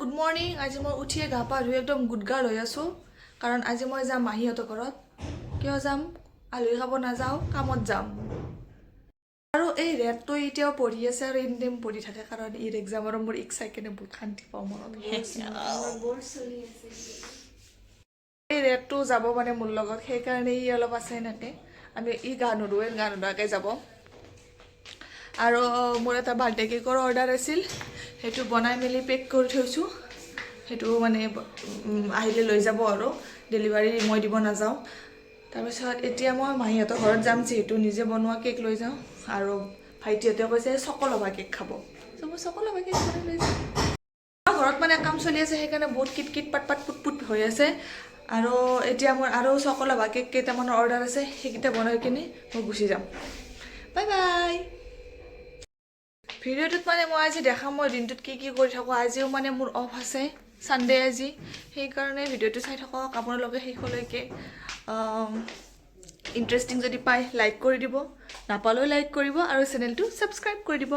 Good morning. আজি মই উঠিয়ে গা পা ধুই একদম গুড গাৰ্ল হৈ আছোঁ, কাৰণ আজি মই যাম মাহীহঁতৰ ঘৰত। কিয় যাম? আলহী খাব নাযাওঁ, কামত যাম। আৰু এই ৰেটটো এতিয়াও পঢ়ি আছে আৰু এনি টাইম পঢ়ি থাকে, কাৰণ ইৰ এক্সাম আৰু মোৰ ইক চাই কেনে বহুত শান্তি পাওঁ মনত। এই ৰেটটো যাব মানে মোৰ লগত, সেইকাৰণে ই অলপ আছে এনেকৈ। আমি ই গা নুধোৱে, গা নুধুৱাকৈ যাব। আৰু মোৰ এটা বাৰ্থডে কেকৰ অৰ্ডাৰ আছিল, সেইটো বনাই মেলি পেক কৰি থৈছোঁ। সেইটো মানে আহিলে লৈ যাব আৰু ডেলিভাৰী মই দিব নাযাওঁ। তাৰপিছত এতিয়া মই মাহীহঁতৰ ঘৰত যাম, যিহেতু নিজে বনোৱা কেক লৈ যাওঁ। আৰু ভাইটিহঁতে কৈছে চকলভা কেক খাব, ত' মই চকলভা কেক বনাই লৈ যাম। আমাৰ ঘৰত মানে কাম চলি আছে, সেইকাৰণে বহুত কিট কিট পাট পাট পুট পুট হৈ আছে। আৰু এতিয়া মোৰ আৰু চকলভা কেক কেইটামানৰ অৰ্ডাৰ আছে, সেইকেইটা বনাই কিনে মই গুচি যাম। Bye bye. ভিডিঅ'টোত মানে মই আজি দেখাম মই দিনটোত কি কি কৰি থাকোঁ। আজিও মানে মোৰ অফ আছে, ছানডে আজি, সেইকাৰণে ভিডিঅ'টো চাই থাকক আপোনালোকে শেষলৈকে। ইণ্টাৰেষ্টিং যদি পায় লাইক কৰি দিব, নাপালেও লাইক কৰিব আৰু চেনেলটো ছাবস্ক্ৰাইব কৰি দিব।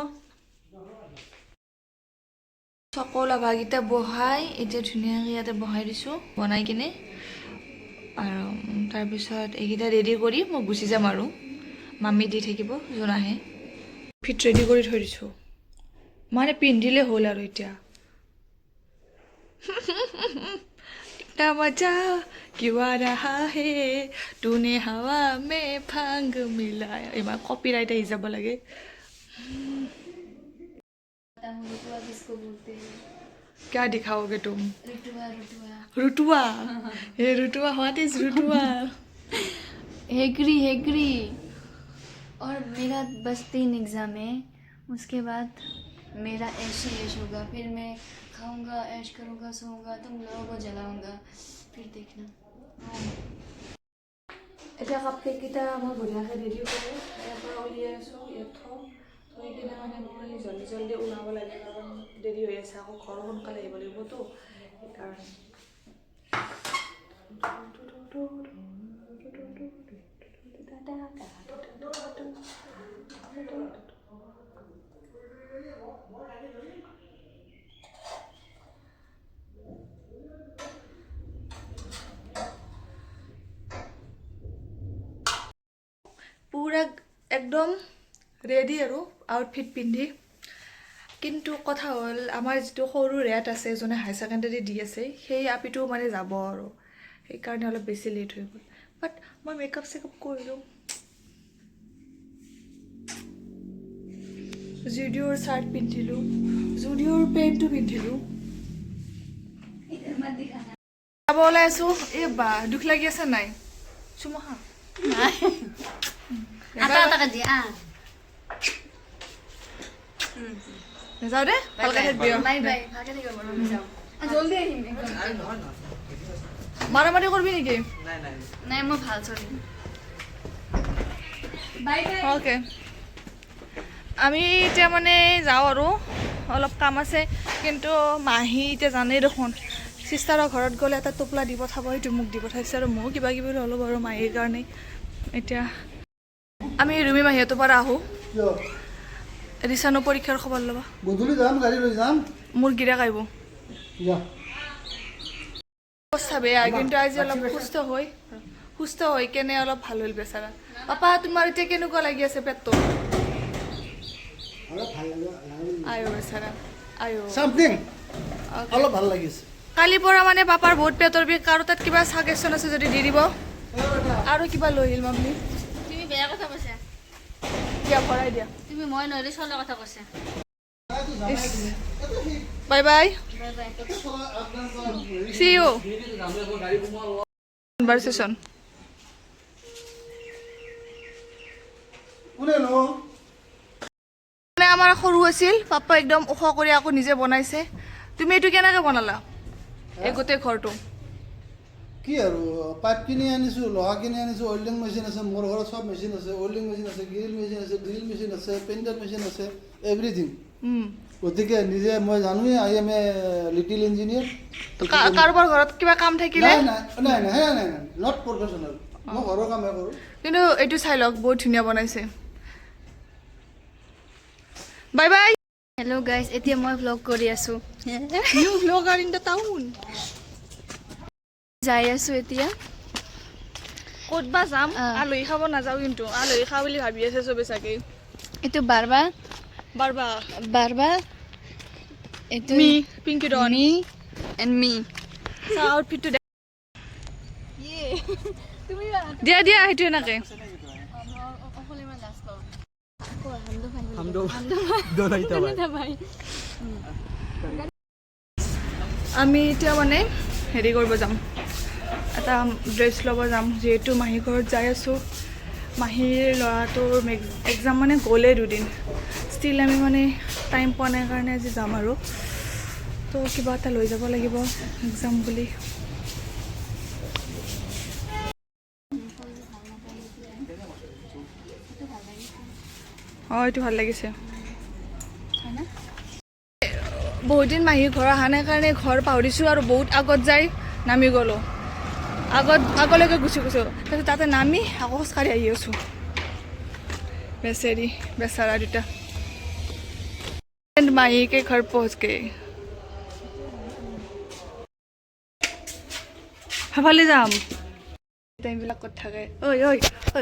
চকলাভাকেইটা বহাই এতিয়া ধুনীয়াকৈ ইয়াতে বহাই দিছোঁ বনাই কিনে। আৰু তাৰপিছত এইকেইটা ৰেডি কৰি মই গুচি যাম আৰু মামী দি থাকিব যোন আহে। ফিট ৰেডি কৰি থৈ দিছোঁ, মানে পিন্ধিলে হ'ল আৰু এতিয়া। इतना मजा क्यों आ रहा है, तूने हवा में भांग मिलाया। ইমান কপিৰাইট আহি যাব লাগে। रुटुआ किसको बोलते हैं? क्या दिखाओगे तुम? रुटुआ, रुटुआ। रुटुआ? ये रुटुआ, what is रुटुआ? हेकरी, हेकरी। और मेरा बस 3 एग्ज़ाम है, उसके बाद मेरा ऐश ही ऐश होगा। फिर मैं खाऊंगा, ऐश करूंगा, सोऊंगा, तुम लोगों को जलाऊंगा, फिर देखना। এতিয়া কাপ কেককেইটা মই বঢ়িয়াকৈ ৰেডি কৰোঁ। ইয়াৰ পৰা উলিয়াই আছোঁ, ইয়াত থওঁ। থৈ কিনে মানে মই জল্দি জল্দি ওলাব লাগে, কাৰণ দেৰি হৈ আছে। আকৌ ঘৰো সোনকালে আহিব লাগিবতো, সেইকাৰণে। পুৰা একদম ৰেডি আৰু আউটফিট পিন্ধি। কিন্তু কথা হ'ল, আমাৰ যিটো সৰু ৰেট আছে, যোনে হায়াৰ ছেকেণ্ডেৰী দি আছে, সেই আপিটো মানে যাব আৰু সেইকাৰণে অলপ বেছি লেট হৈ গ'ল। বাট মই মেকআপ চেকআপ কৰিলোঁ, জুডিঅ'ৰ চাৰ্ট পিন্ধিলোঁ, জুডিঅ'ৰ পেণ্টটো পিন্ধিলোঁ। इधर मत दिखाना। যাব ওলাই আছোঁ। এই বা, দুখ লাগি আছে নাই? চুমা খা। आता आता कर दिया। নাযাওঁ দে, ভালকে থাকিবি। बाय बाय, ভাগে থাকিব বাৰু, আমি যাওঁ, জলদি আহিম একদম। মাৰামাৰি কৰিবি নেকি? নাই, মই ভাল ছোৱালী। Bye bye. Okay, আমি এতিয়া মানে যাওঁ আৰু অলপ কাম আছে। কিন্তু মাহী এতিয়া জানেই দেখোন, চিষ্টাৰৰ ঘৰত গ'লে এটা টোপলা দি পঠাব, সেইটো মোক দি পঠাইছে। আৰু ময়ো কিবা কিবি ল'লোঁ বাৰু মাহীৰ কাৰণে। এতিয়া আমি ৰুমি মাহীহঁতৰ পৰা আহোঁ। কিয়? ৰিচানো পৰীক্ষাৰ খবৰ ল'বা। গধূলি যাম, গাড়ী লৈ যাম। মোৰ গিৰাক আহিব। যা। অৱস্থা বেয়া, কিন্তু আজি অলপ সুস্থ হৈ কেনে অলপ ভাল হ'ল বেচাৰা। পাপা, তোমাৰ এতিয়া কেনেকুৱা লাগি আছে পেটটো? অলপ ভাল লাগে। আয়ো বেচাৰা, আয়ো। চামথিং অলপ ভাল লাগিছে। কালিৰ পৰা মানে পাপাৰ বহুত পেটৰ বিষ। কাৰো তাত কিবা ছাজেশ্যন আছে যদি দি দিব। আৰু কিবা লৈ আহিল মাম্মি। তুমি বেয়া কথা কৈছা। দিয়া, ভৰাই দিয়া। তুমি মই নহ'লে চলৰ কথা কৈছা। Bye bye. Bye bye. See you. Conversation. কোনে নো? মানে আমাৰ সৰু আছিল, পাপা একদম ওখ কৰি আকৌ নিজে বনাইছে। তুমি এইটো কেনেকে বনালা, এই গোটেই ঘৰটো? কি আৰু, পাইপ কিনি আনিছোঁ, লোহা কিনি আনিছোঁ, ৱেল্ডিং মেচিন আছে মোৰ ঘৰত, চব মেচিন আছে। ৱেল্ডিং মেচিন আছে, গ্ৰিল মেচিন আছে, ড্ৰিল মেচিন আছে, পেইণ্টাৰ মেচিন আছে, এভৰিথিং। গতিকে নিজে মই জানোৱেই, I am a little engineer. কাৰোবাৰ ঘৰত কিবা কাম থাকিলে? নাই নাই নাই নাই নাই নাই, not professional, মই ঘৰৰ কামহে কৰোঁ। কিন্তু এইটো চাই লওক, বহুত ধুনীয়া বনাইছে। Bye bye. হেল্ল' গাইজ, এতিয়া মই ভ্লগ কৰি আছোঁ। New vlogger in the town. যাই আছোঁ এতিয়া। ক'ত বা যাম? আলহী খাব নাযাওঁ কিন্তু, আলহী খাওঁ বুলি ভাবি আছে চবে চাগে। এইটো বাৰবা। বাৰবা। বাৰবা এইটো। মি পিংকি ডন। মি এণ্ড মি। আউটফিটটো দিয়া দিয়া, সেইটো এনেকে। আমি এতিয়া মানে হেৰি কৰিব যাম, এটা ড্ৰেছ ল'ব যাম। যিহেতু মাহীৰ ঘৰত যাই আছোঁ, মাহীৰ ল'ৰাটোৰ এক্সাম মানে গ'লেই 2 দিন, ষ্টিল আমি মানে টাইম পোৱা নাই কাৰণে আজি যাম আৰু। তো কিবা এটা লৈ যাব লাগিব এক্সাম বুলি। অঁ, এইটো ভাল লাগিছে। বহুত দিন মাহীৰ ঘৰ অহা নাই কাৰণে ঘৰ পাহৰিছোঁ আৰু বহুত আগত যাই নামি গ'লোঁ। আগত আগলৈকে গুচি গৈছোঁ, তাৰপিছত তাতে নামি আকৌ খোজকাঢ়ি আহি আছোঁ। বেচেৰি বেচাৰা দুটা माही के घर पहुंच गए। সেইফালে যাম। টাইমবিলাক ক'ত থাকে? ঐ ঐ ঐ,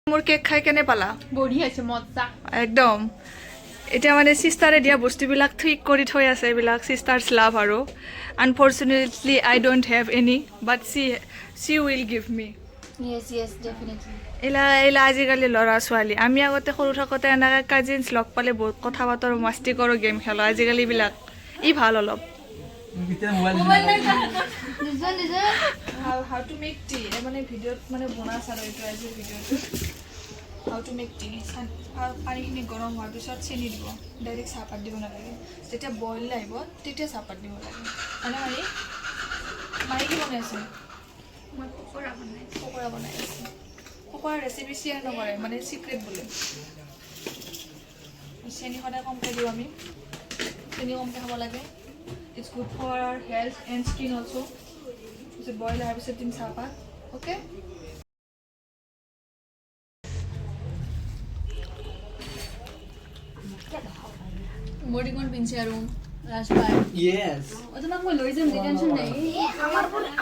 মোৰ কেক খাই কেনে পালা? বঢ়িয়া হৈছে, মজা। একদম। এতিয়া মানে চিষ্টাৰে দিয়া বস্তুবিলাক ঠিক কৰি থৈ আছে। এইবিলাক চিষ্টাৰ্ছ লাভ আৰু। Unfortunately I don't have any, but she will give me. Yes, definitely. এইলা এইলা আজিকালি ল'ৰা ছোৱালী। আমি আগতে সৰু থাকোঁতে এনেকৈ কাজিনছ লগ পালে বহুত কথা পাতো আৰু মাস্তি কৰোঁ, গেম খেলোঁ। আজিকালি এইবিলাক ই ভাল অলপ। দুজন দুজন। How to make tea মানে ভিডিঅ'ত মানে বনাইছে আৰু এইটো আজিৰ ভিডিঅ'টো, how to make T. পানীখিনি গৰম হোৱাৰ পিছত চেনি দিব। ডাইৰেক্ট চাহপাত দিব নালাগে। যেতিয়া বইল আহিব তেতিয়া চাহপাত দিব লাগে। মানে মাহী, মাহী কি বনাই আছে? মই পকৰা বনাইছোঁ। পকৰা বনাই আছে। পকৰাৰ ৰেচিপি শ্বেয়াৰ নকৰে, মানে চিক্ৰেট বোলে। চেনি সদায় কমকৈ দিওঁ আমি। চেনি কমকৈ খাব লাগে। It's good for our health and skin also. পিছত বইল হোৱাৰ পিছত দিম চাহপাত। অ'কে। বডিকন পিন্ধছে আৰু লাজ পায়। Yes. অ, তোমাক মই লৈ যাম, টেনশ্যন নাই।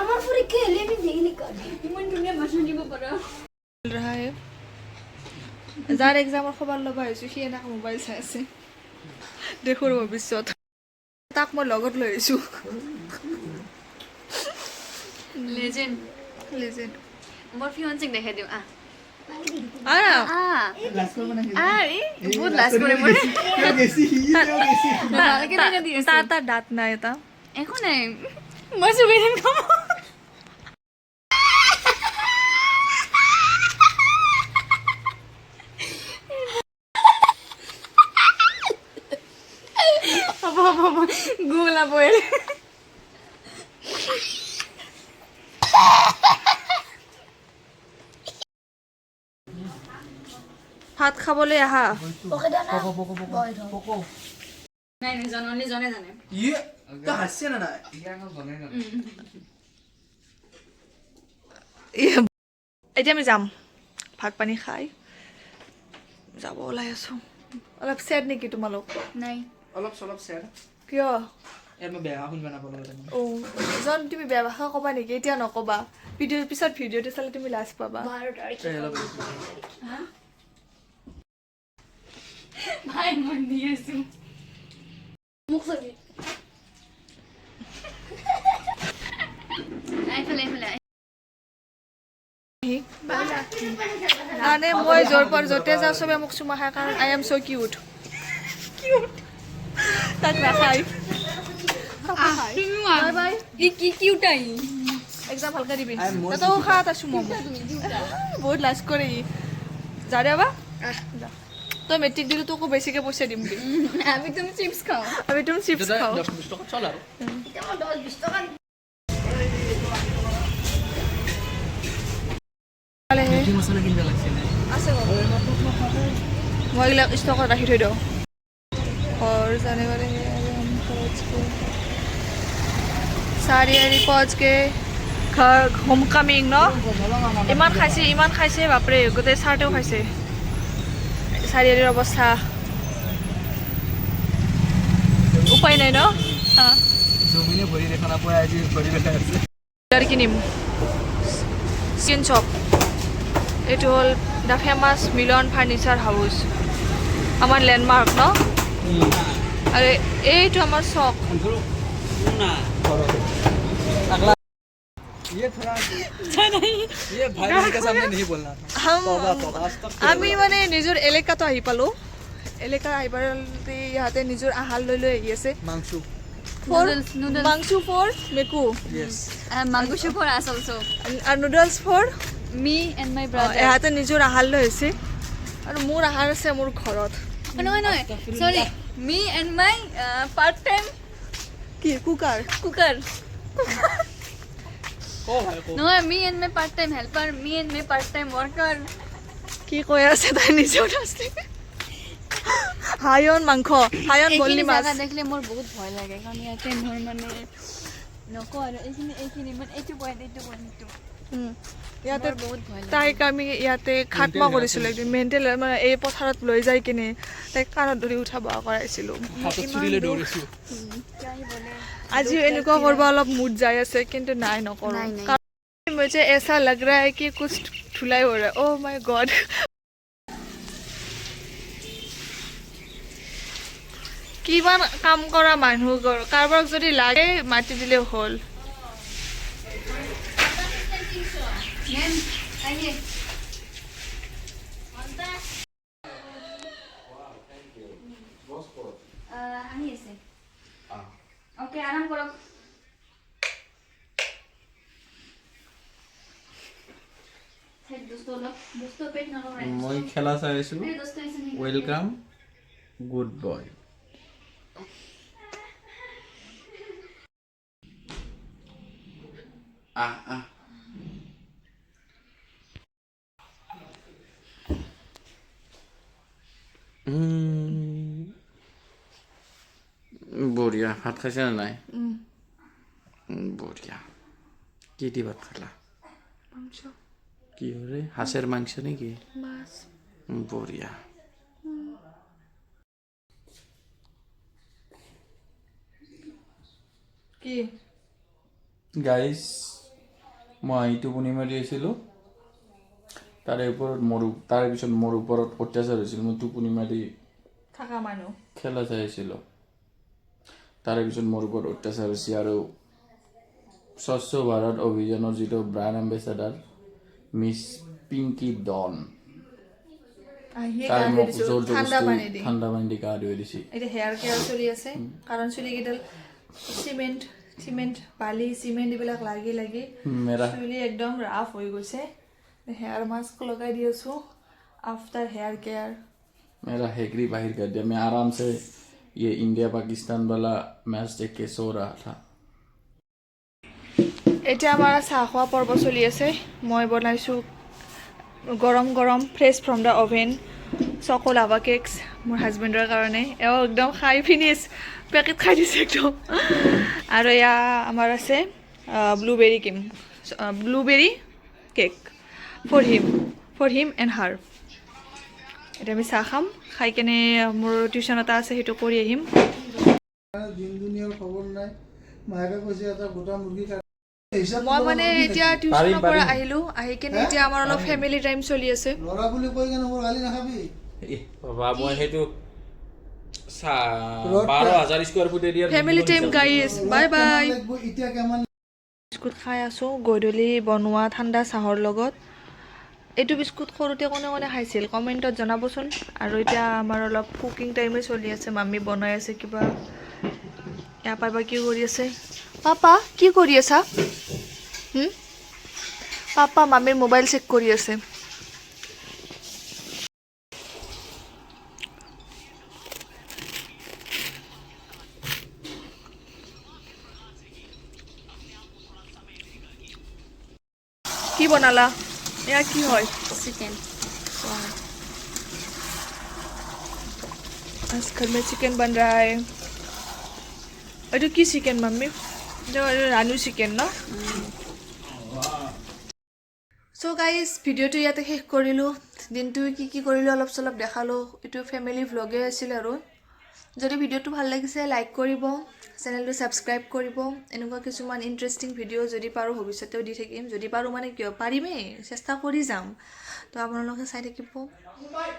আমার পরীক্ষা হলে আমি দেখিনি কাজ। ইমান ধুনীয়া ভাষণ দিব পাৰা। रहा है। যাৰ এক্সামৰ খবৰ ল'ব আহিছোঁ, সি এনেকৈ মোবাইল চাই আছে। দেশৰ ভৱিষ্যত, তাক মই লগত লৈ আহিছোঁ। লেজেণ্ড। লেজেণ্ড। মোৰ ফিয়ঞ্চিক দেখাই দিওঁ, আহ। আৰা। আহ আহ, এই বহুত লাজ কৰে মোৰ। ভালকে দেখা দি আছো। তাৰ তাৰ দাঁত নাই এটা। একো নাই, মই চুবি দিম, খাব। হ'ব হ'ব হ'ব, গু ওলাব এৰে। ভাত খাবলৈ আহা। ওকে দাও না, বয় দাও। নাই নাই, জননী জনে জানে। ইয়ে, তই হাসছে না নাই? এতিয়া আমি যাম, ভাত পানী খাই যাব ওলাই আছোঁ। অলপ চেড নেকি তোমালোক? নাই। অলপ চলপ স্যাৰ। কিয়? ইয়াত মই বেয়া শুনিব নাপালো তাৰমানে। অ' জন, তুমি বেয়া ভাষা ক'বা নেকি? এতিয়া নক'বা, ভিডিঅ' পিছত ভিডিঅ'টো চালে তুমি লাজ পাবা। 12 তারিখ। এই অলপ। ভাই, মই দি আছো। মুখ চাবি। এইফালে, এইফালে। মানে মই য'ৰ পৰা য'তে যাওঁ, চবে মোক চুমা খায়, কাৰণ I am so cute. Cute তাক নাখায়। Bye bye. কি কিউট I. Exam ভালকে দিবি। I am more. তইও খা এটা চুমা। বহুত লাজ কৰে ই। যা দে বা যা। তই মেট্ৰিক দিলে তোকো বেছিকে পইচা দিম দে। আমি তুমি চিপছ খাওঁ। আমি তুমি চিপছ খাওঁ। 10-20 টকা চল আৰু। এটা আমাৰ 10-20 টাকা। মছলা কিনিব লাগিছিলে। আছে বাৰু। মই এইবিলাক ষ্টকত ৰাখি থৈ দিওঁ। और जाने वाले हैं। अभी हम पहुँच गए, सारी पहुँच गए। ঘৰ হোম কামিং ন। ইমান খাইছে, ইমান খাইছে, বাপৰে, গোটেই চাৰ্টেও খাইছে। চাৰিআলিৰ অৱস্থা উপায় নাই ন। জমিনে ভৰি দেখা নাপায়, আজি ভৰি দেখাই আছে। কিনিম স্কিন শ্বপ। এইটো হ'ল the famous Milan furniture house, আমাৰ লেণ্ডমাৰ্ক ন। আৰু এইটো আমাৰ চক। ये थोड़ा ये भाई के सामने नहीं बोलना था। तौबा तौबा, अस्तगफिरुल्लाह। আমি মানে নিজৰ এলেকাটো আহি পালোঁ। এলেকা আহি পাওঁতে ইহঁতে নিজৰ আহাৰ লৈ লৈ আহি আছে। মাংসু। For Noodles, noodles. মাংসু for মেকু। Yes. Mango for us also. আৰু noodles for me and my brother. ইহঁতে নিজৰ আহাৰ লৈ আহিছে আৰু মোৰ আহাৰ আছে মোৰ ঘৰত। নহয় নহয়, sorry, me and my part time কি কুকাৰ? কুকাৰ। ক ভাই ক। নহয়, me and my part time helper, me and my part time worker. কি কৈ আছে তাই নিজেও নাছে। হায়ন মাংস, হায়ন বল্লি এইখিনি মাছ। জাগা দেখিলে মোৰ বহুত ভয় লাগে, কাৰণ ইয়াতে মোৰ মানে নকওঁ আৰু এইখিনি এইখিনি মানে এইটো পইণ্ট, এইটো পইণ্ট, এইটো ইয়াতে মোৰ বহুত ভয় লাগে। তাইক আমি ইয়াতে খাটমা কৰিছিলোঁ একদিন, মেণ্টেল মানে এই পথাৰত লৈ যাই কিনে তাইক কাণত ধৰি উঠা বহা কৰাইছিলোঁ। হাতত ছুৰী লৈ দৌৰিছো। আজিও এনেকুৱা কৰিব অলপ মুড যাই আছে, কিন্তু নাই, নকৰোঁ। নাই, নাই। কাৰণ मुझे ऐसा लग रहा है कि कुछ धुलाई हो रहा है। Oh my God, কিমান কাম কৰা মানুহ, কাৰোবাক যদি লাগে মাতি দিলে হ'ল। মেম, আহিয়ে। আহি আছে। অ'কে, আৰাম কৰক। দোস্ত, অলপ দোস্ত, পেট নৰম। মই খেলা চাই আছো। দোস্ত আহিছে নেকি? Welcome good boy. আহ আহ। বঢ়িয়া। ভাত খাইছে নে নাই? বঢ়িয়া। কি দি ভাত খালা? মাংস। কিহৰে? হাঁসেৰ মাংস নেকি? মাছ। বঢ়িয়া। কি? গাইজ, মই টোপনি মাৰি আছিলোঁ, তাৰে ওপৰত মোৰ, তাৰ পিছত মোৰ ওপৰত অত্যাচাৰ হৈছিল। মই টোপনি মাৰি থকা মানুহ খেলা চাই আছিলোঁ, তাৰে পিছত মোৰ ওপৰত অত্যাচাৰ হৈছে আৰু স্বচ্ছ ভাৰত অভিযানৰ যিটো brand ambassador miss Pinky Don, আহিয়ে তাই গা ধুই মোক দিছোঁ জোৰ ঠাণ্ডা জবৰদস্তি পানী দি। ঠাণ্ডা পানী দি গা ধুৱাই দিছে। এতিয়া হেয়াৰ কেয়াৰ চলি আছে, কাৰণ চুলিকেইডাল চিমেণ্ট চিমেণ্ট বালি চিমেণ্ট এইবিলাক লাগি লাগি মেৰা চুলি একদম ৰাফ হৈ গৈছে। হেয়াৰ মাস্ক লগাই দি আছোঁ আফটাৰ হেয়াৰ কেয়াৰ। मेरा हेकरी बाहर कर दिया। मैं आराम से ये इंडिया पाकिस्तान वाला मैच देख के सो रहा था। এতিয়া আমাৰ চাহ খোৱা পৰ্ব চলি আছে। মই বনাইছোঁ গৰম গৰম fresh from the oven choco lava cakes মোৰ হাজবেণ্ডৰ কাৰণে। এওঁ একদম খাই ফিনিছ, পেকেট খাই দিছে একদম। আৰু এয়া আমাৰ আছে blueberry cream, blueberry cake for him and her. এতিয়া আমি চাহ খাম, খাই কেনে মোৰ টিউশ্যন এটা আছে, সেইটো কৰি আহিম। দিন দুনিয়াৰ খবৰ নাই। মায়েকে কৈছে এটা গোটা মুৰ্গী কাটি হিচাপ মই মানে এতিয়া টিউশ্যনৰ পৰা পাৰিম। আহিলোঁ, আহি কেনে এতিয়া আমাৰ অলপ ফেমিলি টাইম চলি আছে। ল'ৰা বুলি কৈ কেনে মোৰ গালি নাখাবি। বাবা, মই সেইটো ৰ'দ 12,000 স্কুৱাৰ ফুট এৰিয়াৰ family time guys, bye bye. লাগিব এতিয়া কিমান? বিস্কুট খাই আছোঁ গধূলি বনোৱা ঠাণ্ডা চাহৰ লগত। এইটো বিস্কুট সৰুতে কোনে কোনে খাইছিল কমেণ্টত জনাবচোন। আৰু এতিয়া আমাৰ অলপ কুকিং টাইমে চলি আছে। মামী বনাই আছে কিবা। ইয়াৰ পাপা কি কৰি আছে? পাপা, কি কৰি আছা? হুম? পাপা মামীৰ মোবাইল চেক কৰি আছে। কি বনালা? এয়া কি হয়? চিকেন। आज घर में चिकन बन रहा है। এইটো কি চিকেন মাম্মি? এইটো ৰানু চিকেন ন? গাইজ, ভিডিঅ'টো ইয়াতে শেষ কৰিলোঁ। দিনটো কি কি কৰিলোঁ অলপ চলপ দেখালোঁ। এইটো ফেমিলি ভ্লগেই আছিল। আৰু যদি ভিডিঅ'টো ভাল লাগিছে, লাইক কৰিব, চেনেলটো ছাবস্ক্ৰাইব কৰিব। এনেকুৱা কিছুমান ইণ্টাৰেষ্টিং ভিডিঅ' যদি পাৰোঁ ভৱিষ্যতেও দি থাকিম। যদি পাৰোঁ মানে কিয়, পাৰিমেই, চেষ্টা কৰি যাম। তো আপোনালোকে চাই থাকিব।